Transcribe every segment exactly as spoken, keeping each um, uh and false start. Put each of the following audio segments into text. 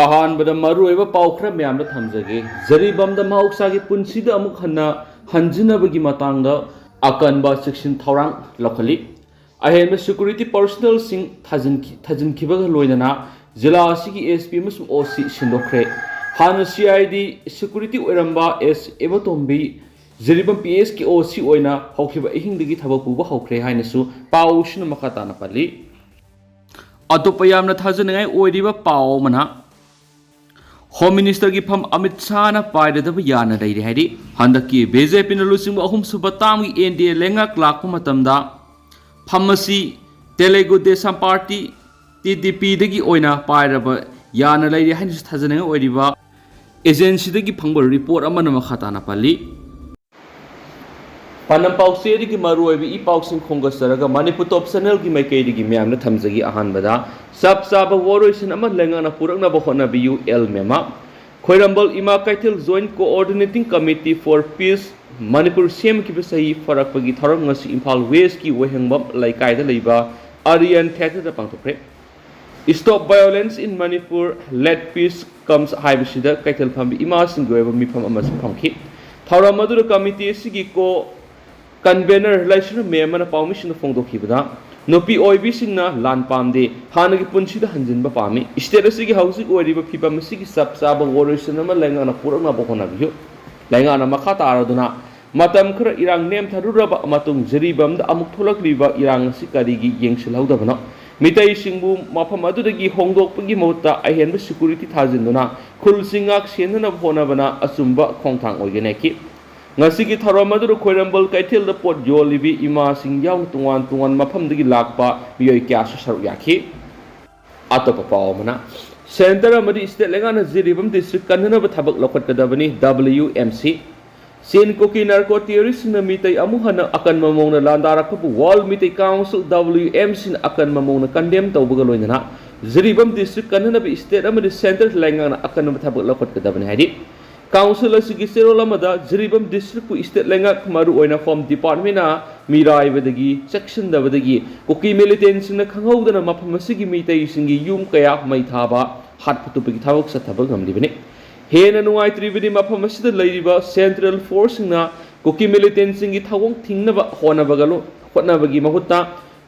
ꯑꯍꯥꯟꯕꯗ ꯃꯔꯨꯑꯣꯏꯕ ꯄꯥꯎ ꯈꯔ ꯃꯌꯥꯝꯗ ꯊꯝꯖꯒꯦ꯫ ꯖꯔꯤꯕꯥꯝꯗ ꯃꯍꯧꯁꯥꯒꯤ ꯄꯨꯟꯁꯤꯗ ꯑꯃꯨꯛ ꯍꯟꯅ ꯍꯟꯖꯤꯟꯅꯕꯒꯤ ꯃꯇꯥꯡꯗ ꯑꯀꯟꯕ ꯆꯦꯛꯁꯤꯟ ꯊꯧꯔꯥꯡ ꯂꯧꯈꯠꯂꯤ꯫ ꯑꯍꯦꯟꯕ ꯁꯦꯀ꯭ꯌꯨꯔꯤꯇꯤ ꯄꯔꯁꯣꯅꯦꯜꯁꯤꯡ ꯊꯥꯖꯤꯟꯈꯤ-, ꯊꯥꯖꯤꯟꯈꯤꯕꯒ ꯂꯣꯏꯅꯅ ꯖꯤꯂꯥ ꯑꯁꯤꯒꯤ ꯑꯦꯁ ꯄꯤ ꯑꯃꯁꯨꯡ ꯑꯣ ꯁꯤ ꯁꯤꯟꯗꯣꯛꯈ꯭ꯔꯦ꯫ ꯍꯥꯟꯅ ꯁꯤ ꯑꯥꯏ ꯗꯤ ꯁꯦꯀ꯭ꯌꯨꯔꯤꯇꯤ ꯑꯣꯏꯔꯝꯕ ꯑꯦꯁ ꯑꯦꯕꯇꯣꯝꯕꯤ ꯖꯤꯔꯤꯕꯥꯝ ꯄꯤ ꯑꯦꯁꯀꯤ ꯑꯣ ꯁꯤ ꯑꯣꯏꯅ ꯍꯧꯈꯤꯕ ꯑꯍꯤꯡꯗꯒꯤ ꯊꯕꯛ ꯄꯨꯕ ꯍꯧꯈ꯭ꯔꯦ ꯍꯥꯏꯅꯁꯨ ꯄꯥꯎꯁꯤꯅ ꯃꯈꯥ ꯇꯥꯅ ꯄꯜꯂꯤ꯫ ꯑꯇꯣꯞꯄ ꯌꯥꯝꯅ ꯊꯥꯖꯅꯤꯡꯉꯥꯏ ꯑꯣꯏꯔꯤꯕ ꯄꯥꯎ ꯑꯃꯅ, ꯍꯣꯝ ꯃꯤꯅꯤꯁꯇꯔꯒꯤ ꯐꯝ ꯑꯃꯤꯠ ꯁꯥꯍꯅ ꯄꯥꯏꯔꯗꯕ ꯌꯥꯅ ꯂꯩꯔꯦ ꯍꯥꯏꯔꯤ꯫ ꯍꯟꯗꯛꯀꯤ ꯕꯤ ꯖꯦ ꯄꯤꯅ ꯂꯨꯆꯤꯡꯕ ꯑꯍꯨꯝꯁꯨꯕ ꯇꯥꯝꯒꯤ ꯑꯦꯟ ꯗꯤ ꯑꯦ ꯂꯩꯉꯥꯛ ꯂꯥꯛꯄ ꯃꯇꯝꯗ ꯐꯝ ꯑꯁꯤ ꯇꯦꯂꯦꯒꯨ ꯗꯦꯁꯝ ꯄꯥꯔꯇꯤ, ꯇꯤ ꯗꯤ ꯄꯤꯗꯒꯤ ꯑꯣꯏꯅ ꯄꯥꯏꯔꯕ ꯌꯥꯅ ꯂꯩꯔꯦ ꯍꯥꯏꯅꯁꯨ ꯊꯥꯖꯅꯤꯡꯉꯥꯏ ꯑꯣꯏꯔꯤꯕ ꯑꯦꯖꯦꯟꯁꯤꯗꯒꯤ ꯐꯪꯕ ꯔꯤꯄꯣꯔꯠ ꯑꯃꯅ ꯃꯈꯥ ꯇꯥꯅ ꯄꯜꯂꯤ꯫ ꯄꯥꯟꯗꯝ ꯄꯥꯎꯆꯦꯗꯒꯤ ꯃꯔꯨꯑꯣꯏꯕ ꯏ ꯄꯥꯎꯁꯤꯡ ꯈꯣꯝꯒꯠꯆꯔꯒ ꯃꯅꯤꯄꯨꯔ ꯇꯣꯞ ꯆꯦꯅꯦꯜꯒꯤ ꯃꯥꯏꯀꯩꯗꯒꯤ ꯃꯌꯥꯝꯗ ꯊꯝꯖꯒꯦ꯫ ꯑꯍꯥꯟꯕꯗ, ꯆꯞ ꯆꯥꯕ ꯋꯥꯔꯣꯏꯁꯤꯟ ꯑꯃ ꯂꯩꯉꯥꯛꯅ ꯄꯨꯔꯛꯅꯕ ꯍꯣꯠꯅꯕꯤꯌꯨ, ꯑꯦꯜ ꯃꯦꯃꯥ꯫ ꯈ꯭ꯋꯥꯏꯔꯝꯕꯟ ꯏꯃꯥ ꯀꯩꯊꯦꯜ Joint Coordinating Committee for Peace Manipur ꯁꯦꯝꯈꯤꯕ ꯆꯍꯤ ꯐꯥꯔꯛꯄꯒꯤ ꯊꯧꯔꯝ ꯉꯁꯤ ꯏꯝꯐꯥꯜ ꯋꯦꯁꯀꯤ ꯋꯥꯍꯦꯡꯕꯝ ꯂꯩꯀꯥꯏꯗ ꯂꯩꯕ ꯑꯔꯤꯌꯟ ꯊꯤꯌꯦꯇꯔꯗ ꯄꯥꯡꯊꯣꯛꯈ꯭ꯔꯦ꯫ Stop Violence in Manipur, Let Peace Comes ꯍꯥꯏꯕꯁꯤꯗ ꯀꯩꯊꯦꯜ ꯐꯝꯕꯤ ꯏꯃꯥꯁꯤꯡꯒꯤ ꯑꯣꯏꯕ ꯃꯤꯐꯝ ꯑꯃꯁꯨ ꯐꯝꯈꯤ꯫ ꯊꯧꯔꯝ ꯑꯗꯨꯗ ꯀꯃꯤꯇꯤ ꯑꯁꯤꯒꯤ ꯀꯣ ꯀꯟꯚꯦꯅꯔ ꯂꯥꯏꯁ꯭ꯔꯝ ꯃꯦꯝ ꯑꯃꯅ ꯄꯥꯎꯃꯤꯁꯤꯡꯗ ꯐꯣꯡꯗꯣꯛꯈꯤꯕꯗ, ꯅꯨꯄꯤ ꯑꯣꯏꯕꯤꯁꯤꯡꯅ ꯂꯥꯟ ꯄꯥꯝꯗꯦ, ꯍꯥꯟꯅꯒꯤ ꯄꯨꯟꯁꯤꯗ ꯍꯟꯖꯤꯟꯕ ꯄꯥꯝꯃꯤ꯫ ꯁ꯭ꯇꯦꯠ ꯑꯁꯤꯒꯤ ꯍꯧꯖꯤꯛ ꯑꯣꯏꯔꯤꯕ ꯐꯤꯕꯝ ꯑꯁꯤꯒꯤ ꯆꯞ ꯆꯥꯕ ꯋꯥꯔꯣꯏꯁꯤꯟ ꯑꯃ ꯂꯩꯉꯥꯛꯅ ꯄꯨꯔꯛꯅꯕ ꯍꯣꯠꯅꯕꯤꯌꯨ꯫ ꯂꯩꯉꯥꯛꯅ ꯃꯈꯥ ꯇꯥꯔꯗꯨꯅ ꯃꯇꯝ ꯈꯔ ꯏꯔꯥꯡ ꯅꯦꯝꯊꯔꯨꯔꯕ ꯃꯇꯨꯡ ꯖꯤꯔꯤꯕꯥꯝꯗ ꯑꯃꯨꯛ ꯊꯣꯛꯂꯛꯂꯤꯕ ꯏꯔꯥꯡ ꯑꯁꯤ ꯀꯔꯤꯒꯤ ꯌꯦꯡꯁꯤꯜꯍꯧꯗꯕꯅꯣ? ꯃꯤꯇꯩꯁꯤꯡꯕꯨ ꯃꯐꯝ ꯑꯗꯨꯗꯒꯤ ꯍꯣꯡꯗꯣꯛꯄꯒꯤ ꯃꯍꯨꯠꯇ ꯑꯍꯦꯟꯕ ꯁꯦꯀ꯭ꯌꯨꯔꯤꯇꯤ ꯊꯥꯖꯤꯟꯗꯨꯅ ꯈꯨꯜꯁꯤꯡ ꯉꯥꯛ ꯁꯦꯟꯅꯅꯕ ꯍꯣꯠꯅꯕꯅ ꯑꯆꯨꯝꯕ ꯈꯣꯡꯊꯥꯡ ꯑꯣꯏꯒꯅꯤ ꯍꯥꯏꯈꯤ꯫ ꯉꯁꯤꯒꯤ ꯊꯧꯔꯝ ꯑꯗꯨꯗ ꯈ꯭ꯋꯥꯏꯔꯝꯕꯟ ꯀꯩꯊꯦꯜꯗ ꯄꯣꯠ ꯌꯣꯜꯂꯤꯕꯤ ꯏꯃꯥꯁꯤꯡ ꯌꯥꯎꯅ ꯇꯣꯉꯥꯟ ꯇꯣꯉꯥꯟꯕ ꯃꯐꯝꯗꯒꯤ ꯂꯥꯛꯄ ꯃꯤꯑꯣꯏ ꯀꯌꯥꯁꯨ ꯁꯔꯨꯛ ꯌꯥꯈꯤ꯫ ꯑꯇꯣꯞꯄ ꯄꯥꯎ ꯑꯃꯅ, ꯁꯦꯟꯇꯔ ꯑꯃꯗꯤ ꯁ꯭ꯇꯦꯠ ꯂꯩꯉꯥꯛꯅ ꯖꯤꯔꯤꯕꯥꯝ ꯗꯤꯁꯇ꯭ꯔꯤꯛ ꯀꯟꯅꯅꯕ ꯊꯕꯛ ꯂꯧꯈꯠꯀꯗꯕꯅꯤ, ꯗꯕ꯭ꯂꯤꯌꯨ ꯑꯦꯝ ꯁꯤ꯫ ꯆꯤꯟ ꯀꯨꯀꯤ ꯅꯥꯔꯀꯣ ꯇꯦꯔꯣꯔꯤꯁꯁꯤꯡꯅ ꯃꯤꯇꯩ ꯑꯃꯨꯛ ꯍꯟꯅ ꯑꯀꯟꯕ ꯃꯑꯣꯡꯗ ꯂꯥꯟꯗꯥꯔꯛꯄꯕꯨ World Meitei Council, ꯗꯕ꯭ꯂꯤꯌꯨ ꯑꯦꯝ ꯁꯤꯅ ꯑꯀꯟꯕ ꯃꯑꯣꯡꯗ ꯀꯟꯗꯦꯝ ꯇꯧꯕꯒ ꯂꯣꯏꯅꯅ ꯖꯤꯔꯤꯕꯥꯝ ꯗꯤꯁꯇ꯭ꯔꯤꯛ ꯀꯟꯅꯅꯕ ꯁ꯭ꯇꯦꯠ ꯑꯃꯗꯤ ꯁꯦꯟꯇꯔ ꯂꯩꯉꯥꯛꯅ ꯑꯀꯟꯕ ꯊꯕꯛ ꯂꯧꯈꯠꯀꯗꯕꯅꯤ ꯍꯥꯏꯔꯤ꯫ ꯀꯥꯎꯟꯁꯤꯜ ꯑꯁꯤꯒꯤ ꯆꯦꯔꯣꯜ ꯑꯃꯗ ꯖꯤꯔꯤꯕꯥꯝ ꯗꯤꯁꯇ꯭ꯔꯤꯛꯄꯨ ꯁ꯭ꯇꯦꯠ ꯂꯩꯉꯥꯛ, ꯃꯔꯨꯑꯣꯏꯅ ꯍꯣꯝ ꯗꯤꯄꯥꯔꯠꯃꯦꯟꯅ ꯃꯤꯔꯥꯏꯕꯗꯒꯤ, ꯆꯦꯛꯁꯤꯟꯗꯕꯗꯒꯤ ꯀꯨꯀꯤ ꯃꯤꯂꯤꯇꯦꯟꯁꯤꯡꯅ ꯈꯪꯍꯧꯗꯅ ꯃꯐꯝ ꯑꯁꯤꯒꯤ ꯃꯤꯇꯩꯁꯤꯡꯒꯤ ꯌꯨꯝ ꯀꯌꯥ ꯃꯩ ꯊꯥꯕ, ꯍꯥꯠꯄ ꯇꯨꯞꯄꯒꯤ ꯊꯕꯛ ꯆꯠꯊꯕ ꯉꯝꯂꯤꯕꯅꯤ꯫ ꯍꯦꯟꯅ ꯅꯨꯡꯉꯥꯏꯇ꯭ꯔꯤꯕꯗꯤ ꯃꯐꯝ ꯑꯁꯤꯗ ꯂꯩꯔꯤꯕ ꯁꯦꯟꯇ꯭ꯔꯦꯜ ꯐꯣꯔꯁꯁꯤꯡꯅ ꯀꯨꯀꯤ ꯃꯤꯂꯤꯇꯦꯟꯁꯤꯡꯒꯤ ꯊꯧꯑꯣꯡ ꯊꯤꯡꯅꯕ ꯍꯣꯠꯅꯕꯒ ꯂꯣ-, ꯍꯣꯠꯅꯕꯒꯤ ꯃꯍꯨꯠꯇ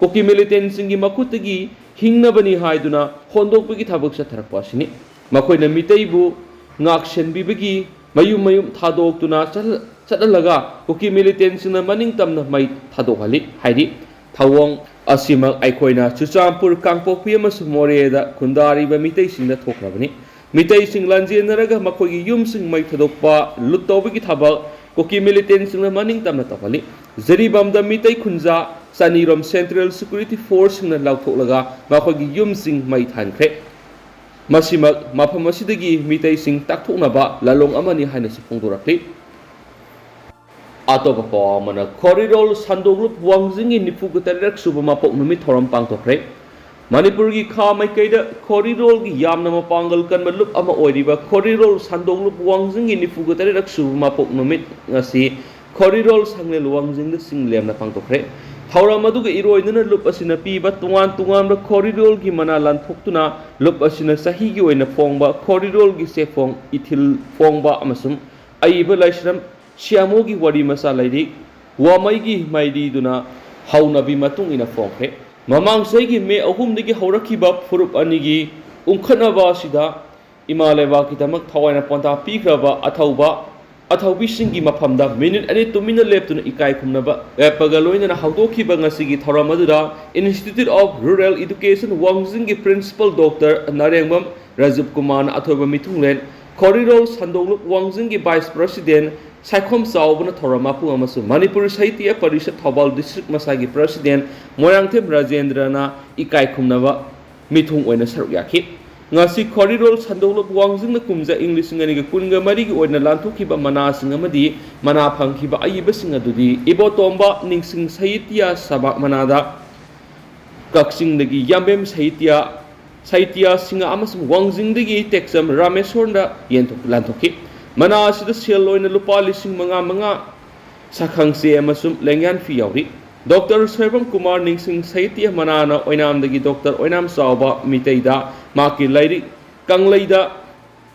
ꯀꯨꯀꯤ ꯃꯤꯂꯤꯇꯦꯟꯁꯤꯡꯒꯤ ꯃꯈꯨꯠꯇꯒꯤ ꯍꯤꯡꯅꯕꯅꯤ ꯍꯥꯏꯗꯨꯅ ꯍꯣꯟꯗꯣꯛꯄꯒꯤ ꯊꯕꯛ ꯆꯠꯊꯔꯛꯄ ꯑꯁꯤꯅꯤ꯫ ꯃꯈꯣꯏꯅ ꯃꯤꯇꯩꯕꯨ ꯉꯥꯛꯁꯦꯟꯕꯤꯕꯒꯤ ꯃꯌꯨꯝ ꯃꯌꯨꯝ ꯊꯥꯗꯣꯛꯇꯨꯅ ꯆꯠꯍ-, ꯆꯠꯍꯜꯂꯒ ꯀꯨꯀꯤ ꯃꯤꯂꯤꯇꯦꯟꯁꯤꯡꯅ ꯃꯅꯤꯡ ꯇꯝꯅ ꯃꯩ ꯊꯥꯗꯣꯛꯍꯜꯂꯤ꯫ ꯍꯥꯏꯗꯤ ꯊꯧꯑꯣꯡ ꯑꯁꯤꯃꯛ ꯑꯩꯈꯣꯏꯅ ꯆꯨꯔꯆꯥꯟꯄꯨꯔ, ꯀꯥꯡꯄꯣꯛꯄꯤ ꯑꯃꯁꯨꯡ ꯃꯣꯔꯦꯗ ꯈꯨꯟꯗꯥꯔꯤꯕ ꯃꯤꯇꯩꯁꯤꯡꯗ ꯊꯣꯛꯈ꯭ꯔꯕꯅꯤ꯫ ꯃꯤꯇꯩꯁꯤꯡ ꯂꯥꯟꯖꯦꯟꯅꯔꯒ ꯃꯈꯣꯏꯒꯤ ꯌꯨꯝꯁꯤꯡ ꯃꯩ ꯊꯥꯗꯣꯛꯄ, ꯂꯨꯠ ꯇꯧꯕꯒꯤ ꯊꯕꯛ ꯀꯨꯀꯤ ꯃꯤꯂꯤꯇꯦꯟꯁꯤꯡꯅ ꯃꯅꯤꯡ ꯇꯝꯅ ꯇꯧꯍꯜꯂꯤ꯫ ꯖꯤꯔꯤꯕꯥꯝꯗ ꯃꯤꯇꯩ ꯈꯨꯟꯖꯥ ꯆꯅꯤꯔꯣꯝ ꯁꯦꯟꯇ꯭ꯔꯦꯜ ꯁꯦꯀ꯭ꯌꯨꯔꯤꯇꯤ ꯐꯣꯔꯁꯁꯤꯡꯅ ꯂꯧꯊꯣꯛꯂꯒ ꯃꯈꯣꯏꯒꯤ ꯌꯨꯝꯁꯤꯡ ꯃꯩ ꯊꯥꯟꯈ꯭ꯔꯦ꯫ ꯃꯁꯤꯃꯛ ꯃꯐꯝ ꯑꯁꯤꯗꯒꯤ ꯃꯤꯇꯩꯁꯤꯡ ꯇꯥꯛꯊꯣꯛꯅꯕ ꯂꯥꯂꯣꯡ ꯑꯃꯅꯤ ꯍꯥꯏꯅꯁꯨ ꯐꯣꯡꯗꯣꯔꯛꯂꯤ꯫ ꯑꯇꯣꯞꯄ ꯄꯥꯎ ꯑꯃꯅ, ꯈꯣꯔꯤꯔꯣꯜ ꯁꯟꯗꯣꯛꯂꯨꯞ ꯋꯥꯡꯖꯤꯡꯒꯤ ꯅꯤꯐꯨꯒ ꯇꯔꯦꯠ ꯁꯨꯕ ꯃꯄꯣꯛ ꯅꯨꯃꯤꯠ ꯊꯧꯔꯝ ꯄꯥꯡꯊꯣꯛꯈ꯭ꯔꯦ꯫ ꯃꯅꯤꯄꯨꯔꯒꯤ ꯈꯥ ꯃꯥꯏꯀꯩꯗ ꯈꯣꯔꯤꯔꯣꯜꯒꯤ ꯌꯥꯝꯅ ꯃꯄꯥꯡꯒꯜ ꯀꯟꯕ ꯂꯨꯞ ꯑꯃ ꯑꯣꯏꯔꯤꯕ ꯈꯣꯔꯤꯔꯣꯜ ꯁꯟꯗꯣꯛꯂꯨꯞ ꯋꯥꯡꯖꯤꯡꯒꯤ ꯅꯤꯐꯨꯒ ꯇꯔꯦꯠ ꯁꯨꯕ ꯃꯄꯣꯛ ꯅꯨꯃꯤꯠ ꯉꯁꯤ ꯈꯣꯔꯤꯔꯣꯜ ꯁꯪꯂꯦꯜ ꯋꯥꯡꯖꯤꯡꯗ ꯆꯤꯡ ꯂꯦꯝꯅ ꯄꯥꯡꯊꯣꯛꯈ꯭ꯔꯦ꯫ ꯊꯧꯔꯝ ꯑꯗꯨꯒ ꯏꯔꯣꯏꯅꯅ ꯂꯨꯞ ꯑꯁꯤꯅ ꯄꯤꯕ ꯇꯣꯉꯥꯟ ꯇꯣꯉꯥꯟꯕ ꯈꯣꯔꯤꯔꯣꯜꯒꯤ ꯃꯅꯥ ꯂꯥꯟꯊꯣꯛꯇꯨꯅ ꯂꯨꯞ ꯑꯁꯤꯅ ꯆꯍꯤꯒꯤ ꯑꯣꯏꯅ ꯐꯣꯡꯕ ꯈꯣꯔꯤꯔꯣꯜꯒꯤ ꯆꯦꯐꯣꯡ, ꯏꯊꯤꯜ ꯐꯣꯡꯕ ꯑꯃꯁꯨꯡ ꯑꯏꯕ ꯂꯥꯏꯁ꯭ꯔꯝ ꯁꯤꯌꯥꯃꯣꯒꯤ ꯋꯥꯔꯤ ꯃꯆꯥ ꯂꯥꯏꯔꯤꯛ ꯋꯥꯃꯩꯒꯤ ꯃꯥꯏꯔꯤꯗꯨꯅ ꯍꯧꯅꯕꯤ ꯃꯇꯨꯡ ꯏꯟꯅ ꯐꯣꯡꯈ꯭ꯔꯦ꯫ ꯃꯃꯥꯡ ꯆꯍꯤꯒꯤ ꯃꯦ ꯑꯍꯨꯝꯗꯒꯤ ꯍꯧꯔꯛꯈꯤꯕ ꯐꯨꯔꯨꯞ ꯑꯅꯤꯒꯤ ꯎꯪꯈꯠꯅꯕ ꯑꯁꯤꯗ ꯏꯃꯥ ꯂꯩꯕꯥꯛꯀꯤꯗꯃꯛ ꯊꯋꯥꯏꯅ ꯄꯣꯟꯊꯥ ꯄꯤꯈ꯭ꯔꯕ ꯑꯊꯧꯕ, ꯑꯊꯧꯕꯤꯁꯤꯡꯒꯤ ꯃꯐꯝꯗ ꯃꯤꯅꯤꯠ ꯑꯅꯤ ꯇꯨꯃꯤꯟꯅ ꯂꯦꯞꯇꯨꯅ ꯏꯀꯥꯏ ꯈꯨꯝꯅꯕ ꯂꯦꯞꯄꯒ ꯂꯣꯏꯅꯅ ꯍꯧꯗꯣꯛꯈꯤꯕ ꯉꯁꯤꯒꯤ ꯊꯧꯔꯝ ꯑꯗꯨꯗ Institute of Rural Education ꯋꯥꯡꯖꯤꯡꯒꯤ Principal Doctor ꯅꯥꯔꯦꯡꯕꯝ ꯔꯥꯖꯤꯕ ꯀꯨꯃꯥꯔꯅ ꯑꯊꯣꯏꯕ ꯃꯤꯊꯨꯡꯂꯦꯟ, ꯈꯣꯔꯤꯔꯣꯜ ꯁꯟꯗꯣꯛꯂꯨꯞ ꯋꯥꯡꯖꯤꯡꯒꯤ Vice President ꯁꯥꯏꯈꯣꯝ ꯆꯥꯎꯕꯅ ꯊꯧꯔꯝ ꯃꯄꯨ ꯑꯃꯁꯨꯡ ꯃꯅꯤꯄꯨꯔ ꯁꯥꯍꯤꯇ꯭ꯌ ꯄꯔꯤꯁꯠ ꯊꯧꯕꯥꯜ District ꯃꯁꯥꯒꯤ President ꯃꯣꯏꯔꯥꯡꯊꯦꯝ ꯔꯥꯖꯦꯟꯗ꯭ꯔꯅ ꯏꯀꯥꯏ ꯈꯨꯝꯅꯕ ꯃꯤꯊꯨꯡ ꯑꯣꯏꯅ ꯁꯔꯨꯛ ꯌꯥꯈꯤ꯫ ꯉꯁꯤ ꯈꯣꯔꯤꯔꯣꯜ ꯁꯟꯗꯣꯛꯂꯨꯞ ꯋꯥꯡꯖꯤꯡꯅ ꯀꯨꯝꯖꯥ ꯏꯪ ꯂꯤꯁꯤꯡ ꯑꯅꯤꯒ ꯀꯨꯟꯒ ꯃꯔꯤꯒꯤ ꯑꯣꯏꯅ ꯂꯥꯟꯊꯣꯛꯈꯤꯕ ꯃꯅꯥꯁꯤꯡ ꯑꯃꯗꯤ ꯃꯅꯥ ꯐꯪꯈꯤꯕ ꯑꯏꯕꯁꯤꯡ ꯑꯗꯨꯗꯤ ꯏꯕꯣꯇꯣꯝꯕ ꯅꯤꯡꯁꯤꯡ ꯁꯥꯍꯤꯇ꯭ꯌ ꯁꯕꯥꯛ ꯃꯅꯥꯗ, ꯀꯛꯆꯤꯡꯗꯒꯤ ꯌꯥꯝꯕꯦꯝ ꯁꯥꯍꯤꯇ꯭ꯌ, ꯁꯥꯍꯤꯇ꯭ꯌ ꯁꯤꯡꯍ ꯑꯃꯁꯨꯡ ꯋꯥꯡꯖꯤꯡꯗꯒꯤ ꯇꯦꯛꯆꯝ ꯔꯥꯃꯦꯁꯣꯔꯅ ꯌꯦꯟꯊꯣꯛ-, ꯂꯥꯟꯊꯣꯛꯈꯤ꯫ ꯃꯅꯥ ꯑꯁꯤꯗ ꯁꯦꯜ ꯑꯣꯏꯅ ꯂꯨꯄꯥ ꯂꯤꯁꯤꯡ ꯃꯉꯥ ꯃꯉꯥ, ꯁꯛꯈꯪꯆꯦ ꯑꯃꯁꯨꯡ ꯂꯦꯡꯌꯥꯟ ꯐꯤ ꯌꯥꯎꯔꯤ꯫ ꯗꯣꯛꯇꯔ ꯁꯣꯏꯕꯝ ꯀꯨꯃꯥꯔ ꯅꯤꯡꯁꯤꯡ ꯁꯥꯍꯤꯇ꯭ꯌ ꯃꯅꯥꯅ ꯑꯣꯏꯅꯥꯝꯗꯒꯤ ꯗꯣꯛꯇꯔ ꯑꯣꯏꯅꯥꯝ ꯆꯥꯎꯕ ꯃꯤꯇꯩꯗ ꯃꯍꯥꯛꯀꯤ ꯂꯥꯏꯔꯤꯛ ꯀꯪꯂꯩꯗ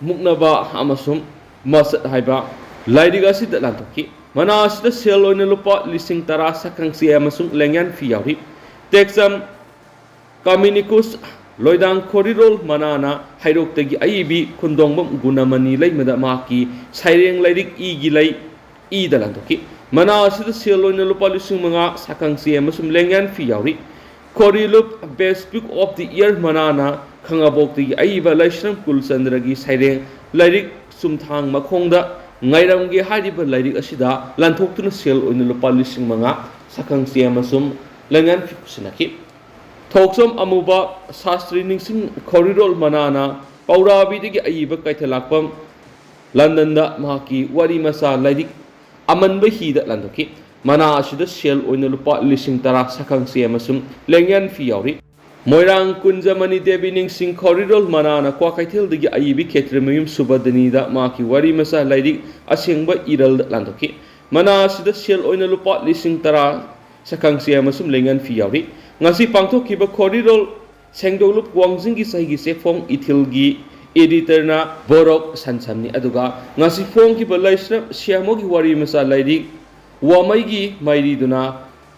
ꯃꯨꯛꯅꯕ ꯑꯃꯁꯨꯡ ꯃꯁꯠ ꯍꯥꯏꯕ ꯂꯥꯏꯔꯤꯛ ꯑꯁꯤꯗ ꯂꯥꯟꯊꯣꯛꯈꯤ꯫ ꯃꯅꯥ ꯑꯁꯤꯗ ꯁꯦꯜ ꯑꯣꯏꯅ ꯂꯨꯄꯥ ꯂꯤꯁꯤꯡ ꯇꯔꯥ, ꯁꯛꯈꯪꯆꯦ ꯑꯃꯁꯨꯡ ꯂꯦꯡꯌꯥꯟ ꯐꯤ ꯌꯥꯎꯔꯤ꯫ ꯇꯦꯛꯆꯝ ꯀꯝꯃꯨꯅꯤꯀꯨꯁ ꯂꯣꯏꯗꯥꯡ ꯈꯣꯔꯤꯔꯣꯜ ꯃꯅꯥꯅ ꯍꯩꯔꯣꯛꯇꯒꯤ ꯑꯏꯕꯤ ꯈꯨꯟꯗꯣꯡꯕꯝ ꯒꯨꯅꯃꯅꯤ ꯂꯩꯃꯗ ꯃꯍꯥꯛꯀꯤ ꯁꯩꯔꯦꯡ ꯂꯥꯏꯔꯤꯛ ꯏꯒꯤ ꯂꯩ ꯏꯗ ꯂꯥꯟꯊꯣꯛꯈꯤ꯫ ꯃꯅꯥ ꯑꯁꯤꯗ ꯁꯦꯜ ꯑꯣꯏꯅ ꯂꯨꯄꯥ ꯂꯤꯁꯤꯡ ꯃꯉꯥ, ꯁꯛꯈꯪꯆꯦ ꯑꯃꯁꯨꯡ ꯂꯦꯡꯌꯥꯟ ꯐꯤ ꯌꯥꯎꯔꯤ꯫ ꯈꯣꯔꯤꯂꯨꯞ Best Book of the Year ꯃꯅꯥꯅ ꯈꯪꯉꯕꯣꯛꯇꯒꯤ ꯑꯏꯕ ꯂꯩꯁ꯭ꯔꯝ ꯀꯨꯜꯆꯟꯗ꯭ꯔꯒꯤ ꯁꯩꯔꯦꯡ ꯂꯥꯏꯔꯤꯛ ꯆꯨꯝꯊꯥꯡ ꯃꯈꯣꯡꯗ ꯉꯥꯏꯔꯝꯒꯦ ꯍꯥꯏꯔꯤꯕ ꯂꯥꯏꯔꯤꯛ ꯑꯁꯤꯗ ꯂꯥꯟꯊꯣꯛꯇꯨꯅ ꯁꯦꯜ ꯑꯣꯏꯅ ꯂꯨꯄꯥ ꯂꯤꯁꯤꯡ ꯃꯉꯥ, ꯁꯛꯈꯪꯆꯦ ꯑꯃꯁꯨꯡ ꯂꯦꯡꯌꯥꯟ ꯐꯤ ꯈꯨꯠꯁꯤꯟꯅꯈꯤ꯫ ꯊꯣꯛꯆꯣꯝ ꯑꯃꯨꯕ ꯁꯥꯁꯇ꯭ꯔꯤ ꯅꯤꯡꯁꯤꯡ ꯈꯣꯔꯤꯔꯣꯜ ꯃꯅꯥꯅ ꯄꯧꯔꯥꯕꯤꯗꯒꯤ ꯑꯏꯕ ꯀꯩꯊꯦꯜꯂꯥꯛꯄꯝ ꯂꯟꯗꯟꯗ ꯃꯍꯥꯛꯀꯤ ꯋꯥꯔꯤ ꯃꯆꯥ ꯂꯥꯏꯔꯤꯛ ꯑꯃꯟꯕ ꯍꯤꯗ ꯂꯥꯟꯊꯣꯛꯈꯤ꯫ ꯃꯅꯥ ꯑꯁꯤꯗ ꯁꯦꯜ ꯑꯣꯏꯅ ꯂꯨꯄꯥ ꯂꯤꯁꯤꯡ ꯇꯔꯥ, ꯁꯛꯈꯪꯆꯦ ꯑꯃꯁꯨꯡ ꯂꯦꯡꯌꯥꯟ ꯐꯤ ꯌꯥꯎꯔꯤ꯫ ꯃꯣꯏꯔꯥꯡ ꯀꯨꯟꯖꯃꯅꯤ ꯗꯦꯕꯤ ꯅꯤꯡꯁꯤꯡ ꯈꯣꯔꯤꯔꯣꯜ ꯃꯅꯥꯅ ꯀ꯭ꯋꯥꯀꯩꯊꯦꯜꯗꯒꯤ ꯑꯏꯕꯤ ꯈꯦꯇ꯭ꯔꯤꯃꯌꯨꯝ ꯁꯨꯕꯗꯅꯤꯗ ꯃꯍꯥꯛꯀꯤ ꯋꯥꯔꯤ ꯃꯆꯥ ꯂꯥꯏꯔꯤꯛ ꯑꯁꯦꯡꯕ ꯏꯔꯜꯗ ꯂꯥꯟꯊꯣꯛꯈꯤ꯫ ꯃꯅꯥ ꯑꯁꯤꯗ ꯁꯦꯜ ꯑꯣꯏꯅ ꯂꯨꯄꯥ ꯂꯤꯁꯤꯡ ꯇꯔꯥ, ꯁꯛꯈꯪꯆꯦ ꯑꯃꯁꯨꯡ ꯂꯦꯡꯌꯥꯟ ꯐꯤ ꯌꯥꯎꯔꯤ꯫ ꯉꯁꯤ ꯄꯥꯡꯊꯣꯛꯈꯤꯕ ꯈꯣꯔꯤꯔꯣꯜ ꯁꯦꯡꯗꯣꯛꯂꯨꯞ ꯋꯥꯡꯖꯤꯡꯒꯤ ꯆꯍꯤꯒꯤ ꯆꯦꯐꯣꯡ ꯏꯊꯤꯜꯒꯤ editor ꯅ ꯕꯣꯔꯣꯛ ꯁꯟꯁꯝꯅꯤ꯫ ꯑꯗꯨꯒ ꯉꯁꯤ ꯐꯣꯡꯈꯤꯕ ꯂꯩꯁ꯭ꯔꯝ ꯁꯤꯌꯥꯃꯣꯒꯤ ꯋꯥꯔꯤ ꯃꯆꯥ ꯂꯥꯏꯔꯤꯛ ꯋꯥꯃꯩꯒꯤ ꯃꯥꯏꯔꯤꯗꯨꯅ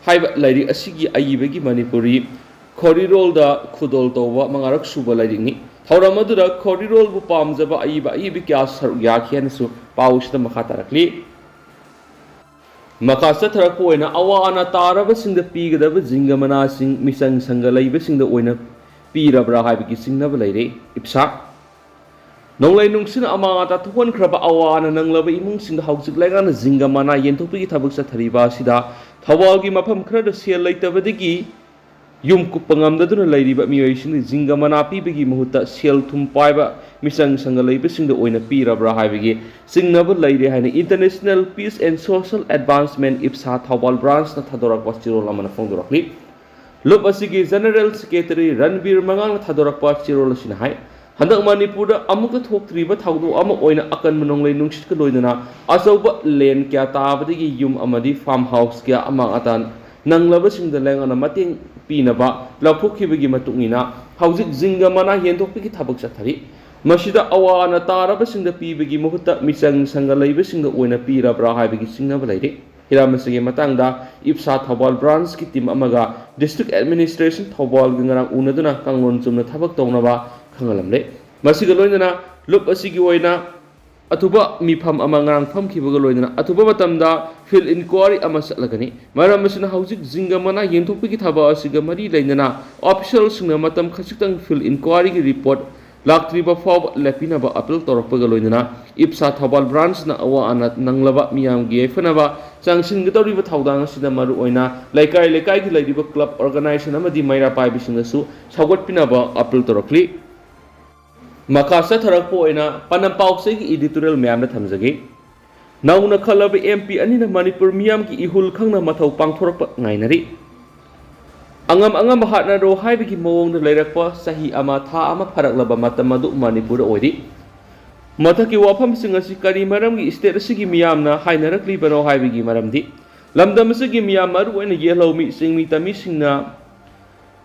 ꯍꯥꯏꯕ ꯂꯥꯏꯔꯤꯛ ꯑꯁꯤꯒꯤ ꯑꯏꯕꯒꯤ ꯃꯅꯤꯄꯨꯔꯤ ꯈꯣꯔꯤꯔꯣꯜꯗ ꯈꯨꯗꯣꯜ ꯇꯧꯕ ꯃꯉꯥꯔꯛ ꯁꯨꯕ ꯂꯥꯏꯔꯤꯛꯅꯤ꯫ ꯊꯧꯔꯝ ꯑꯗꯨꯗ ꯈꯣꯔꯤꯔꯣꯜꯕꯨ ꯄꯥꯝꯖꯕ ꯑꯏꯕ ꯑꯏꯕꯤ ꯀꯌꯥ ꯁꯔꯨꯛ ꯌꯥꯈꯤ ꯍꯥꯏꯅꯁꯨ ꯄꯥꯎꯁꯤꯗ ꯃꯈꯥ ꯇꯥꯔꯛꯂꯤ꯫ ꯃꯈꯥ ꯆꯠꯊꯔꯛꯄ ꯑꯣꯏꯅ ꯑꯋꯥ ꯑꯅꯥ ꯇꯥꯔꯕꯁꯤꯡꯗ ꯄꯤꯒꯗꯕ ꯖꯤꯡꯒ ꯃꯅꯥꯁꯤꯡ ꯃꯤꯆꯪ ꯁꯪꯒ ꯂꯩꯕꯁꯤꯡꯗ ꯑꯣꯏꯅ ꯄꯤꯔꯕ꯭ꯔꯥ ꯍꯥꯏꯕꯒꯤ ꯆꯤꯡꯅꯕ ꯂꯩꯔꯦ꯫ ꯏꯞꯁꯥ꯫ ꯅꯣꯡꯂꯩ ꯅꯨꯡꯁꯤꯠꯅ ꯑꯃꯥꯡ ꯑꯇꯥ ꯊꯣꯛꯍꯟꯈ꯭ꯔꯕ ꯑꯋꯥ ꯑꯅꯥ ꯅꯪꯂꯕ ꯏꯃꯨꯡꯁꯤꯡꯗ ꯍꯧꯖꯤꯛ ꯂꯩꯉꯥꯛꯅ ꯖꯤꯡꯒ ꯃꯅꯥ ꯌꯦꯟꯊꯣꯛꯄꯒꯤ ꯊꯕꯛ ꯆꯠꯊꯔꯤꯕ ꯑꯁꯤꯗ ꯊꯧꯕꯥꯜꯒꯤ ꯃꯐꯝ ꯈꯔꯗ ꯁꯦꯜ ꯂꯩꯇꯕꯗꯒꯤ ꯌꯨꯝ ꯀꯨꯞꯄ ꯉꯝꯗꯗꯨꯅ ꯂꯩꯔꯤꯕ ꯃꯤꯑꯣꯏꯁꯤꯡꯅ ꯖꯤꯡꯒ ꯃꯅꯥ ꯄꯤꯕꯒꯤ ꯃꯍꯨꯠꯇ ꯁꯦꯜ ꯊꯨꯝ ꯄꯥꯏꯕ ꯃꯤꯆꯪ ꯁꯪꯒ ꯂꯩꯕꯁꯤꯡꯗ ꯑꯣꯏꯅ ꯄꯤꯔꯕ꯭ꯔꯥ ꯍꯥꯏꯕꯒꯤ ꯆꯤꯡꯅꯕ ꯂꯩꯔꯦ ꯍꯥꯏꯅ International Peace and Social Advancement, ꯏꯞꯁꯥ, Thoubal branch ꯅ ꯊꯥꯗꯣꯔꯛꯄ ꯆꯦꯔꯣꯜ ꯑꯃꯅ ꯐꯣꯡꯗꯣꯔꯛꯂꯤ꯫ ꯂꯨꯞ ꯑꯁꯤꯒꯤ General Secretary ꯔꯟꯕꯤꯔ ꯃꯉꯥꯡꯅ ꯊꯥꯗꯣꯔꯛꯄ ꯆꯦꯔꯣꯜ ꯑꯁꯤꯅ ꯍꯥꯏ, ꯍꯟꯗꯛ ꯃꯅꯤꯄꯨꯔꯗ ꯑꯃꯨꯛꯇ ꯊꯣꯛꯇ꯭ꯔꯤꯕ ꯊꯧꯗꯣꯛ ꯑꯃ ꯑꯣꯏꯅ ꯑꯀꯟꯕ ꯅꯣꯡꯂꯩ ꯅꯨꯡꯁꯤꯠꯀ ꯂꯣꯏꯅꯅ ꯑꯆꯧꯕ ꯂꯦꯟ ꯀꯌꯥ ꯇꯥꯕꯗꯒꯤ ꯌꯨꯝ ꯑꯃꯗꯤ farm house ꯀꯌꯥ ꯑꯃꯥꯡ ꯑꯇꯥ ꯅꯪꯂꯕꯁꯤꯡꯗ ꯂꯩꯉꯥꯛꯅ ꯃꯇꯦꯡ ꯄꯤꯅꯕ ꯂꯥꯎꯊꯣꯛꯈꯤꯕꯒꯤ ꯃꯇꯨꯡ ꯏꯟꯅ ꯍꯧꯖꯤꯛ ꯖꯤꯡꯒ ꯃꯅꯥ ꯌꯦꯟꯊꯣꯛꯄꯒꯤ ꯊꯕꯛ ꯆꯠꯊꯔꯤ꯫ ꯃꯁꯤꯗ ꯑꯋꯥ ꯑꯅꯥ ꯇꯥꯔꯕꯁꯤꯡꯗ ꯄꯤꯕꯒꯤ ꯃꯍꯨꯠꯇ ꯃꯤꯆꯪ ꯁꯪꯒ ꯂꯩꯕꯁꯤꯡꯗ ꯑꯣꯏꯅ ꯄꯤꯔꯕ꯭ꯔꯥ ꯍꯥꯏꯕꯒꯤ ꯆꯤꯡꯅꯕ ꯂꯩꯔꯤ꯫ ꯍꯤꯔꯝ ꯑꯁꯤꯒꯤ ꯃꯇꯥꯡꯗ ꯏꯞꯁꯥ ꯊꯧꯕꯥꯜ ꯕ꯭ꯔꯥꯟꯁꯀꯤ ꯇꯤꯝ ꯑꯃꯒ ꯗꯤꯁꯇ꯭ꯔꯤꯛ ꯑꯦꯗꯃꯤꯅꯤꯁꯇ꯭ꯔꯦꯁꯟ ꯊꯧꯕꯥꯜꯒ ꯉꯔꯥꯡ ꯎꯅꯗꯨꯅ ꯀꯥꯡꯂꯣꯟ ꯆꯨꯝꯅ ꯊꯕꯛ ꯇꯧꯅꯕ ꯈꯪꯍꯜꯂꯝꯂꯦ꯫ ꯃꯁꯤꯒ ꯂꯣꯏꯅꯅ ꯂꯨꯞ ꯑꯁꯤꯒꯤ ꯑꯣꯏꯅ ꯑꯊꯨꯕ ꯃꯤꯐꯝ ꯑꯃ ꯉꯔꯥꯡ ꯐꯝꯈꯤꯕꯒ ꯂꯣꯏꯅꯅ ꯑꯊꯨꯕ ꯃꯇꯝꯗ ꯐꯤꯜꯗ ꯏꯟꯀ꯭ꯋꯥꯔꯤ ꯑꯃ ꯆꯠꯂꯒꯅꯤ꯫ ꯃꯔꯝ ꯑꯁꯤꯅ ꯍꯧꯖꯤꯛ ꯖꯤꯡꯒ ꯃꯅꯥ ꯌꯦꯟꯊꯣꯛꯄꯒꯤ ꯊꯕꯛ ꯑꯁꯤꯒ ꯃꯔꯤ ꯂꯩꯅꯅ ꯑꯣꯐꯤꯁꯤꯌꯦꯜꯁꯤꯡꯅ ꯃꯇꯝ ꯈꯖꯤꯛꯇꯪ ꯐꯤꯜꯗ ꯏꯟꯀ꯭ꯋꯥꯔꯤꯒꯤ ꯔꯤꯄꯣꯔꯠ ꯂꯥꯛꯇ꯭ꯔꯤꯕ ꯐꯥꯎꯕ ꯂꯦꯞꯄꯤꯅꯕ ꯑꯄꯤꯜ ꯇꯧꯔꯛꯄꯒ ꯂꯣꯏꯅꯅ ꯏꯞꯁꯥ ꯊꯧꯕꯥꯜ ꯕ꯭ꯔꯥꯟꯁꯅ ꯑꯋꯥ ꯑꯅꯥ ꯅꯪꯂꯕ ꯃꯤꯌꯥꯝꯒꯤ ꯌꯥꯏꯐꯅꯕ ꯆꯪꯁꯤꯟꯒꯗꯧꯔꯤꯕ ꯊꯧꯗꯥꯡ ꯑꯁꯤꯗ ꯃꯔꯨꯑꯣꯏꯅ ꯂꯩꯀꯥꯏ ꯂꯩꯀꯥꯏꯒꯤ ꯂꯩꯔꯤꯕ ꯀ꯭ꯂꯕ ꯑꯣꯔꯒꯅꯥꯏꯖꯦꯁꯟ ꯑꯃꯗꯤ ꯃꯩꯔꯥ ꯄꯥꯏꯕꯤꯁꯤꯡꯗꯁꯨ ꯁꯧꯒꯠꯄꯤꯅꯕ ꯑꯄꯤꯜ ꯇꯧꯔꯛꯂꯤ꯫ ꯃꯈꯥ ꯆꯠꯊꯔꯛꯄ ꯑꯣꯏꯅ ꯄꯥꯟꯗꯝ ꯄꯥꯎꯆꯦꯒꯤ ꯏꯗꯤꯇꯣꯔꯤꯌꯦꯜ ꯃꯌꯥꯝꯗ ꯊꯝꯖꯒꯦ꯫ ꯅꯧꯅ ꯈꯜꯂꯕ ꯑꯦꯝ ꯄꯤ ꯑꯅꯤꯅ ꯃꯅꯤꯄꯨꯔ ꯃꯤꯌꯥꯝꯒꯤ ꯏꯍꯨꯜ ꯈꯪꯅ ꯃꯊꯧ ꯄꯥꯡꯊꯣꯔꯛꯄ ꯉꯥꯏꯅꯔꯤ꯫ ꯑꯉꯝ ꯑꯉꯝꯕ ꯍꯥꯠꯅꯔꯣ ꯍꯥꯏꯕꯒꯤ ꯃꯑꯣꯡꯗ ꯂꯩꯔꯛꯄ ꯆꯍꯤ ꯑꯃ ꯊꯥ ꯑꯃ ꯐꯔꯛꯂꯕ ꯃꯇꯝ ꯑꯗꯨ ꯃꯅꯤꯄꯨꯔꯗ ꯑꯣꯏꯔꯤ꯫ ꯃꯊꯛꯀꯤ ꯋꯥꯐꯝꯁꯤꯡ ꯑꯁꯤ ꯀꯔꯤ ꯃꯔꯝꯒꯤ ꯁ꯭ꯇꯦꯠ ꯑꯁꯤꯒꯤ ꯃꯤꯌꯥꯝꯅ ꯍꯥꯏꯅꯔꯛꯂꯤꯕꯅꯣ ꯍꯥꯏꯕꯒꯤ ꯃꯔꯝꯗꯤ ꯂꯝꯗꯝ ꯑꯁꯤꯒꯤ ꯃꯤꯌꯥꯝ, ꯃꯔꯨꯑꯣꯏꯅ ꯌꯦꯜꯍꯧꯃꯤ, ꯆꯤꯡꯃꯤ ꯇꯝꯃꯤꯁꯤꯡꯅ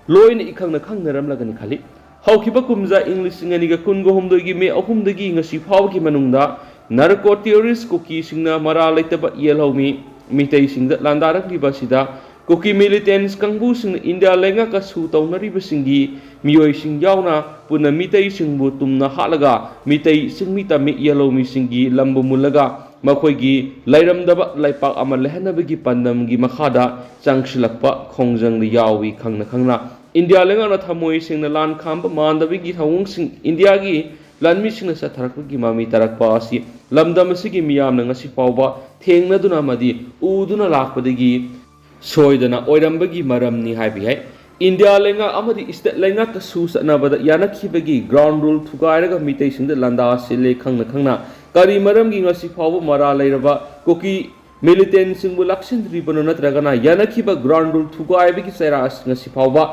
ꯂꯣꯏꯅ ꯏꯈꯪꯅ ꯈꯪꯅꯔꯝꯂꯒꯅꯤ ꯈꯜꯂꯤ꯫ ꯍꯧꯈꯤꯕ ꯀꯨꯝꯖꯥ ꯏꯪ ꯂꯤꯁꯤꯡ ꯑꯅꯤꯒ ꯀꯨꯟꯒ ꯍꯨꯝꯗꯣꯏꯒꯤ ꯃꯦ ꯑꯍꯨꯝꯗꯒꯤ ꯉꯁꯤ ꯐꯥꯎꯕꯒꯤ ꯃꯅꯨꯡꯗ ꯅꯥꯔꯀꯣ ꯇꯦꯔꯣꯔꯤꯁ ꯀꯨꯀꯤꯁꯤꯡꯅ ꯃꯔꯥꯜ ꯂꯩꯇꯕ ꯌꯦꯜꯍꯧꯃꯤ ꯃꯤꯇꯩꯁꯤꯡꯗ ꯂꯥꯟꯗꯥꯔꯛꯂꯤꯕ ꯑꯁꯤꯗ ꯀꯨꯀꯤ ꯃꯤꯂꯤꯇꯦꯟꯁ ꯀꯥꯡꯕꯨꯁꯤꯡꯅ ꯏꯟꯗꯤꯌꯥ ꯂꯩꯉꯥꯛꯀ ꯁꯨ ꯇꯧꯅꯔꯤꯕꯁꯤꯡꯒꯤ ꯃꯤꯑꯣꯏꯁꯤꯡ ꯌꯥꯎꯅ ꯄꯨꯟꯅ ꯃꯤꯇꯩꯁꯤꯡꯕꯨ ꯇꯨꯝꯅ ꯍꯥꯠꯂꯒ ꯃꯤꯇꯩ ꯆꯤꯡꯃꯤ ꯇꯝꯃꯤ ꯌꯦꯜꯍꯧꯃꯤꯁꯤꯡꯒꯤ ꯂꯝꯕꯨ ꯃꯨꯜꯂꯒ ꯃꯈꯣꯏꯒꯤ ꯂꯩꯔꯝꯗꯕ ꯂꯩꯄꯥꯛ ꯑꯃ ꯂꯩꯍꯟꯅꯕꯒꯤ ꯄꯥꯟꯗꯝꯒꯤ ꯃꯈꯥꯗ ꯆꯪꯁꯤꯜꯂꯛꯄ ꯈꯣꯡꯖꯪꯗ ꯌꯥꯎꯏ꯫ ꯈꯪꯅ ꯈꯪꯅ ꯏꯟꯗꯤꯌꯥ ꯂꯩꯉꯥꯛꯅ ꯊꯃꯣꯏ ꯁꯦꯡꯅ ꯂꯥꯟ ꯈꯥꯝꯕ ꯃꯥꯟꯗꯕꯒꯤ ꯊꯧꯑꯣꯡꯁꯤꯡ ꯏꯟꯗꯤꯌꯥꯒꯤ ꯂꯥꯟꯃꯤꯁꯤꯡꯅ ꯆꯠꯊꯔꯛꯄꯒꯤ ꯃꯃꯤ ꯇꯥꯔꯛꯄ ꯑꯁꯤ ꯂꯝꯗꯝ ꯑꯁꯤꯒꯤ ꯃꯤꯌꯥꯝꯅ ꯉꯁꯤ ꯐꯥꯎꯕ ꯊꯦꯡꯅꯗꯨꯅ ꯑꯃꯗꯤ ꯎꯗꯨꯅ ꯂꯥꯛꯄꯗꯒꯤ ꯁꯣꯏꯗꯅ ꯑꯣꯏꯔꯝꯕꯒꯤ ꯃꯔꯝꯅꯤ ꯍꯥꯏꯕ ꯌꯥꯏ꯫ ꯏꯟꯗꯤꯌꯥ ꯂꯩꯉꯥꯛ ꯑꯃꯗꯤ ꯁ꯭ꯇꯦꯠ ꯂꯩꯉꯥꯛꯀ ꯁꯨ ꯆꯠꯅꯕꯗ ꯌꯥꯅꯈꯤꯕꯒꯤ ꯒ꯭ꯔꯥꯎꯟ ꯔꯨꯜ ꯊꯨꯒꯥꯏꯔꯒ ꯃꯤꯇꯩꯁꯤꯡꯗ ꯂꯥꯟꯗꯥ ꯁꯤꯜꯂꯦ꯫ ꯈꯪꯅ ꯈꯪꯅ ꯀꯔꯤ ꯃꯔꯝꯒꯤ ꯉꯁꯤ ꯐꯥꯎꯕ ꯃꯔꯥꯜ ꯂꯩꯔꯕ ꯀꯨꯀꯤ ꯃꯤꯂꯤꯇꯦꯟꯁꯤꯡꯕꯨ ꯂꯥꯛꯁꯤꯟꯗ꯭ꯔꯤꯕꯅꯣ ꯅꯠꯇ꯭ꯔꯒꯅ ꯌꯥꯅꯈꯤꯕ ꯒ꯭ꯔꯥꯎꯟ ꯔꯨꯜ ꯊꯨꯒꯥꯏꯕꯒꯤ ꯆꯩꯔꯥꯛ ꯑꯁꯤ ꯉꯁꯤ ꯐꯥꯎꯕ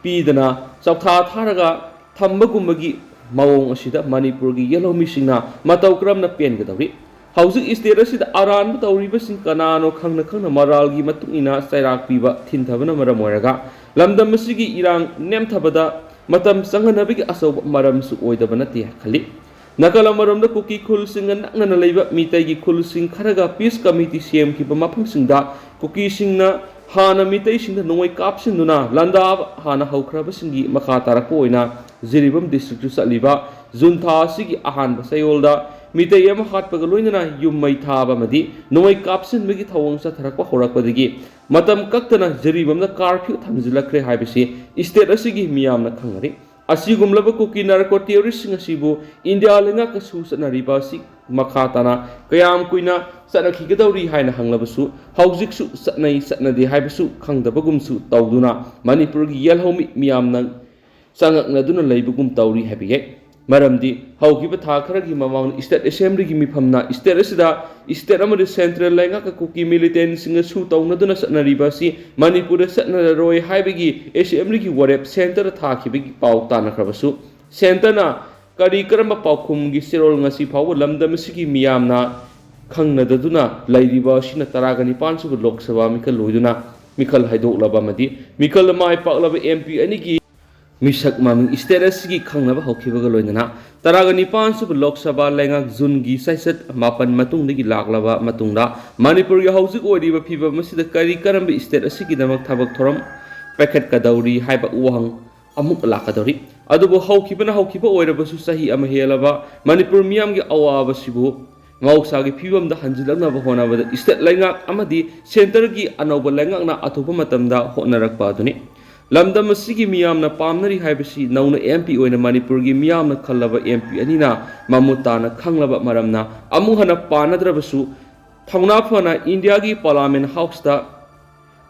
ꯄꯤꯗꯅ ꯆꯧꯊꯥ ꯊꯥꯔꯒ ꯊꯝꯕꯒꯨꯝꯕꯒꯤ ꯃꯑꯣꯡ ꯑꯁꯤꯗ ꯃꯅꯤꯄꯨꯔꯒꯤ ꯌꯦꯜꯍꯧꯃꯤꯁꯤꯡꯅ ꯃꯇꯧ ꯀꯔꯝꯅ ꯄꯦꯟꯒꯗꯧꯔꯤ? ꯍꯧꯖꯤꯛ ꯁ꯭ꯇꯦꯠ ꯑꯁꯤꯗ ꯑꯔꯥꯟꯕ ꯇꯧꯔꯤꯕꯁꯤꯡ ꯀꯅꯥꯅꯣ ꯈꯪꯅ ꯈꯪꯅ ꯃꯔꯥꯜꯒꯤ ꯃꯇꯨꯡ ꯏꯟꯅ ꯆꯩꯔꯥꯛ ꯄꯤꯕ ꯊꯤꯟꯊꯕꯅ ꯃꯔꯝ ꯑꯣꯏꯔꯒ ꯂꯝꯗꯝ ꯑꯁꯤꯒꯤ ꯏꯔꯥꯡ ꯅꯦꯝꯊꯕꯗ ꯃꯇꯝ ꯆꯪꯍꯟꯅꯕꯒꯤ ꯑꯆꯧꯕ ꯃꯔꯝꯁꯨ ꯑꯣꯏꯗꯕ ꯅꯠꯇꯦ ꯈꯜꯂꯤ꯫ ꯅꯥꯀꯜ ꯑꯃꯔꯣꯝꯗ ꯀꯨꯀꯤ ꯈꯨꯜꯁꯤꯡꯒ ꯅꯛꯅꯅ ꯂꯩꯕ ꯃꯤꯇꯩꯒꯤ ꯈꯨꯜꯁꯤꯡ ꯈꯔꯒ ꯄꯤꯁ ꯀꯃꯤꯇꯤ ꯁꯦꯝꯈꯤꯕ ꯃꯐꯝꯁꯤꯡꯗ ꯀꯨꯀꯤꯁꯤꯡꯅ ꯍꯥꯟꯅ ꯃꯤꯇꯩꯁꯤꯡꯗ ꯅꯣꯡꯃꯩ ꯀꯥꯞꯁꯤꯟꯗꯨꯅ ꯂꯥꯟꯗꯥꯕ ꯍꯥꯟꯅ ꯍꯧꯈ꯭ꯔꯕꯁꯤꯡꯒꯤ ꯃꯈꯥ ꯇꯥꯔꯛꯄ ꯑꯣꯏꯅ ꯖꯤꯔꯤꯕꯥꯝ ꯗꯤꯁꯇ꯭ꯔꯤꯛꯇ ꯆꯠꯂꯤꯕ ꯖꯨꯟ ꯊꯥ ꯑꯁꯤꯒꯤ ꯑꯍꯥꯟꯕ ꯆꯌꯣꯜꯗ ꯃꯤꯇꯩ ꯑꯃ ꯍꯥꯠꯄꯒ ꯂꯣꯏꯅꯅ ꯌꯨꯝ ꯃꯩ ꯊꯥꯕ ꯑꯃꯗꯤ ꯅꯣꯡꯃꯩ ꯀꯥꯞꯁꯤꯟꯕꯒꯤ ꯊꯧꯑꯣꯡ ꯆꯠꯊꯔꯛꯄ ꯍꯧꯔꯛꯄꯗꯒꯤ ꯃꯇꯝ ꯀꯛꯇꯅ ꯖꯤꯔꯤꯕꯥꯝꯗ ꯀꯥꯔꯐ꯭ꯌꯨ ꯊꯝꯖꯤꯜꯂꯛꯈ꯭ꯔꯦ ꯍꯥꯏꯕꯁꯤ ꯏꯁꯇꯦꯠ ꯑꯁꯤꯒꯤ ꯃꯤꯌꯥꯝꯅ ꯈꯪꯅꯔꯤ꯫ ꯑꯁꯤꯒꯨꯝꯂꯕ ꯀꯨꯀꯤ ꯅꯥꯔꯀꯣ ꯇꯦꯔꯣꯔꯤꯁꯁꯤꯡ ꯑꯁꯤꯕꯨ ꯏꯟꯗꯤꯌꯥ ꯂꯩꯉꯥꯛꯀ ꯁꯨ ꯆꯠꯅꯔꯤꯕ ꯑꯁꯤ ꯃꯈꯥ ꯇꯥꯅ ꯀꯌꯥꯝ ꯀꯨꯏꯅ ꯆꯠꯅꯈꯤꯒꯗꯧꯔꯤ ꯍꯥꯏꯅ ꯍꯪꯂꯕꯁꯨ ꯍꯧꯖꯤꯛꯁꯨ ꯆꯠꯅꯩ ꯆꯠꯅꯗꯦ ꯍꯥꯏꯕꯁꯨ ꯈꯪꯗꯕꯒꯨꯝꯁꯨ ꯇꯧꯗꯨꯅ ꯃꯅꯤꯄꯨꯔꯒꯤ ꯌꯦꯜꯍꯧꯃꯤ ꯃꯤꯌꯥꯝꯅ ꯆꯉꯛꯅꯗꯨꯅ ꯂꯩꯕꯒꯨꯝ ꯇꯧꯔꯤ ꯍꯥꯏꯕ ꯌꯥꯏ꯫ ꯃꯔꯝꯗꯤ ꯍꯧꯈꯤꯕ ꯊꯥ ꯈꯔꯒꯤ ꯃꯃꯥꯡꯗ ꯏꯁꯇꯦꯠ ꯑꯦꯁꯦꯝꯕ꯭ꯂꯤꯒꯤ ꯃꯤꯐꯝꯅ ꯏꯁꯇꯦꯠ ꯑꯁꯤꯗ ꯏꯁꯇꯦꯠ ꯑꯃꯗꯤ ꯁꯦꯟꯇ꯭ꯔꯦꯜ ꯂꯩꯉꯥꯛꯀ ꯀꯨꯀꯤ ꯃꯤꯂꯤꯇꯦꯟꯁꯤꯡꯒ ꯁꯨ ꯇꯧꯅꯗꯨꯅ ꯆꯠꯅꯔꯤꯕ ꯑꯁꯤ ꯃꯅꯤꯄꯨꯔꯗ ꯆꯠꯅꯔꯔꯣꯏ ꯍꯥꯏꯕꯒꯤ ꯑꯦꯁꯦꯝꯕ꯭ꯂꯤꯒꯤ ꯋꯥꯔꯦꯞ ꯁꯦꯟꯇꯔꯗ ꯊꯥꯈꯤꯕꯒꯤ ꯄꯥꯎ ꯇꯥꯅꯈ꯭ꯔꯕꯁꯨ ꯁꯦꯟꯇꯔꯅ ꯀꯔꯤ ꯀꯔꯝꯕ ꯄꯥꯎꯈꯨꯝꯒꯤ ꯆꯦꯔꯣꯜ ꯉꯁꯤ ꯐꯥꯎꯕ ꯂꯝꯗꯝ ꯑꯁꯤꯒꯤ ꯃꯤꯌꯥꯝꯅ ꯈꯪꯅꯗꯗꯨꯅ ꯂꯩꯔꯤꯕ ꯑꯁꯤꯅ ꯇꯔꯥꯒ ꯅꯤꯄꯥꯟ ꯁꯨꯕ ꯂꯣꯛ ꯁꯚꯥ ꯃꯤꯈꯜ ꯂꯣꯏꯗꯨꯅ ꯃꯤꯈꯜ ꯍꯥꯏꯗꯣꯛꯂꯕ ꯑꯃꯗꯤ ꯃꯤꯈꯜꯗ ꯃꯥꯏ ꯄꯥꯛꯂꯕ ꯑꯦꯝ ꯄꯤ ꯑꯅꯤꯒꯤ ꯃꯤꯁꯛ ꯃꯃꯤꯡ ꯏꯁꯇꯦꯠ ꯑꯁꯤꯒꯤ ꯈꯪꯅꯕ ꯍꯧꯈꯤꯕꯒ ꯂꯣꯏꯅꯅ ꯇꯔꯥꯒ ꯅꯤꯄꯥꯟ ꯁꯨꯕ ꯂꯣꯛ ꯁꯚꯥ ꯂꯩꯉꯥꯛ ꯖꯨꯟꯒꯤ ꯆꯩꯆꯠ ꯃꯥꯄꯟ ꯃꯇꯨꯡꯗꯒꯤ ꯂꯥꯛꯂꯕ ꯃꯇꯨꯡꯗ ꯃꯅꯤꯄꯨꯔꯒꯤ ꯍꯧꯖꯤꯛ ꯑꯣꯏꯔꯤꯕ ꯐꯤꯕꯝ ꯑꯁꯤꯗ ꯀꯔꯤ ꯀꯔꯝꯕ ꯏꯁꯇꯦꯠ ꯑꯁꯤꯒꯤꯗꯃꯛ ꯊꯕꯛ ꯊꯧꯔꯝ ꯄꯥꯏꯈꯠꯀꯗꯧꯔꯤ ꯍꯥꯏꯕ ꯋꯥꯍꯪ ꯑꯃꯨꯛ ꯂꯥꯛꯀꯗꯧꯔꯤ꯫ ꯑꯗꯨꯕꯨ ꯍꯧꯈꯤꯕꯅ ꯍꯧꯈꯤꯕ ꯑꯣꯏꯔꯕꯁꯨ ꯆꯍꯤ ꯑꯃ ꯍꯦꯜꯂꯕ ꯃꯅꯤꯄꯨꯔ ꯃꯤꯌꯥꯝꯒꯤ ꯑꯋꯥꯕꯁꯤꯕꯨ ꯃꯍꯧꯁꯥꯒꯤ ꯐꯤꯕꯝꯗ ꯍꯟꯖꯤꯜꯂꯛꯅꯕ ꯍꯣꯠꯅꯕꯗ ꯏꯁꯇꯦꯠ ꯂꯩꯉꯥꯛ ꯑꯃꯗꯤ ꯁꯦꯟꯇꯔꯒꯤ ꯑꯅꯧꯕ ꯂꯩꯉꯥꯛꯅ ꯑꯊꯨꯕ ꯃꯇꯝꯗ ꯍꯣꯠꯅꯔꯛꯄ ꯑꯗꯨꯅꯤ꯫ ꯂꯝꯗꯝ ꯑꯁꯤꯒꯤ ꯃꯤꯌꯥꯝꯅ ꯄꯥꯝꯅꯔꯤ ꯍꯥꯏꯕꯁꯤ ꯅꯧꯅ ꯑꯦꯝ ꯄꯤ ꯑꯣꯏꯅ ꯃꯅꯤꯄꯨꯔꯒꯤ ꯃꯤꯌꯥꯝꯅ ꯈꯜꯂꯕ ꯑꯦꯝ ꯄꯤ ꯑꯅꯤꯅ ꯃꯃꯨꯠ ꯇꯥꯅ ꯈꯪꯂꯕ ꯃꯔꯝꯅ ꯑꯃꯨꯛ ꯍꯟꯅ ꯄꯥꯟꯅꯗ꯭ꯔꯕꯁꯨ ꯊꯧꯅꯥ ꯐꯅ ꯏꯟꯗꯤꯌꯥꯒꯤ ꯄꯥꯔꯂꯥꯃꯦꯟ ꯍꯥꯎꯁꯇ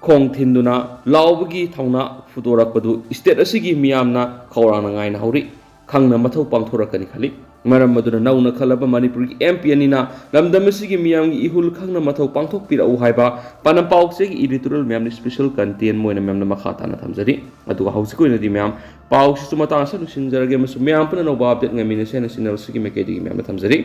ꯈꯣꯡ ꯊꯤꯟꯗꯨꯅ ꯂꯥꯎꯕꯒꯤ ꯊꯧꯅꯥ ꯐꯨꯗꯣꯔꯛꯄꯗꯨ ꯏꯁꯇꯦꯠ ꯑꯁꯤꯒꯤ ꯃꯤꯌꯥꯝꯅ ꯈꯧꯔꯥꯡꯅ ꯉꯥꯏꯅꯍꯧꯔꯤ꯫ ꯈꯪꯅ ꯃꯊꯧ ꯄꯥꯡꯊꯣꯔꯛꯀꯅꯤ ꯈꯜꯂꯤ꯫ ꯃꯔꯝ ꯑꯗꯨꯅ ꯅꯧꯅ ꯈꯜꯂꯕ ꯃꯅꯤꯄꯨꯔꯒꯤ ꯑꯦꯝ ꯄꯤ ꯑꯅꯤꯅ ꯂꯝꯗꯝ ꯑꯁꯤꯒꯤ ꯃꯤꯌꯥꯝꯒꯤ ꯏꯍꯨꯜ ꯈꯪꯅ ꯃꯊꯧ ꯄꯥꯡꯊꯣꯛꯄꯤꯔꯛꯎ ꯍꯥꯏꯕ ꯄꯥꯅꯝ ꯄꯥꯎꯆꯦꯒꯤ ꯏꯗꯤꯇꯣꯔꯤꯌꯦꯜ ꯃꯌꯥꯝꯅ ꯏꯁꯄꯤꯁꯦꯜ ꯀꯟꯇꯦꯟ ꯑꯣꯏꯅ ꯃꯌꯥꯝꯅ ꯃꯈꯥ ꯇꯥꯅ ꯊꯝꯖꯔꯤ꯫ ꯑꯗꯨꯒ ꯍꯧꯖꯤꯛꯀꯤ ꯑꯣꯏꯅꯗꯤ ꯃꯌꯥꯝ ꯄꯥꯎꯁꯤꯁꯨ ꯃꯇꯥꯡ ꯑꯁꯤꯗ ꯂꯣꯏꯁꯤꯟꯖꯔꯒꯦ ꯑꯃꯁꯨꯡ ꯃꯌꯥꯝ ꯄꯨꯟꯅ ꯑꯅꯧꯕ ꯑꯞꯗꯦꯠ ꯉꯥꯏꯃꯤꯟꯅꯁꯦ ꯍꯥꯏꯅ ꯁꯤꯟꯅꯕꯁꯤꯒꯤ ꯃꯥꯏꯀꯩꯗꯒꯤ ꯃꯌꯥꯝꯗ ꯊꯝꯖꯔꯤ꯫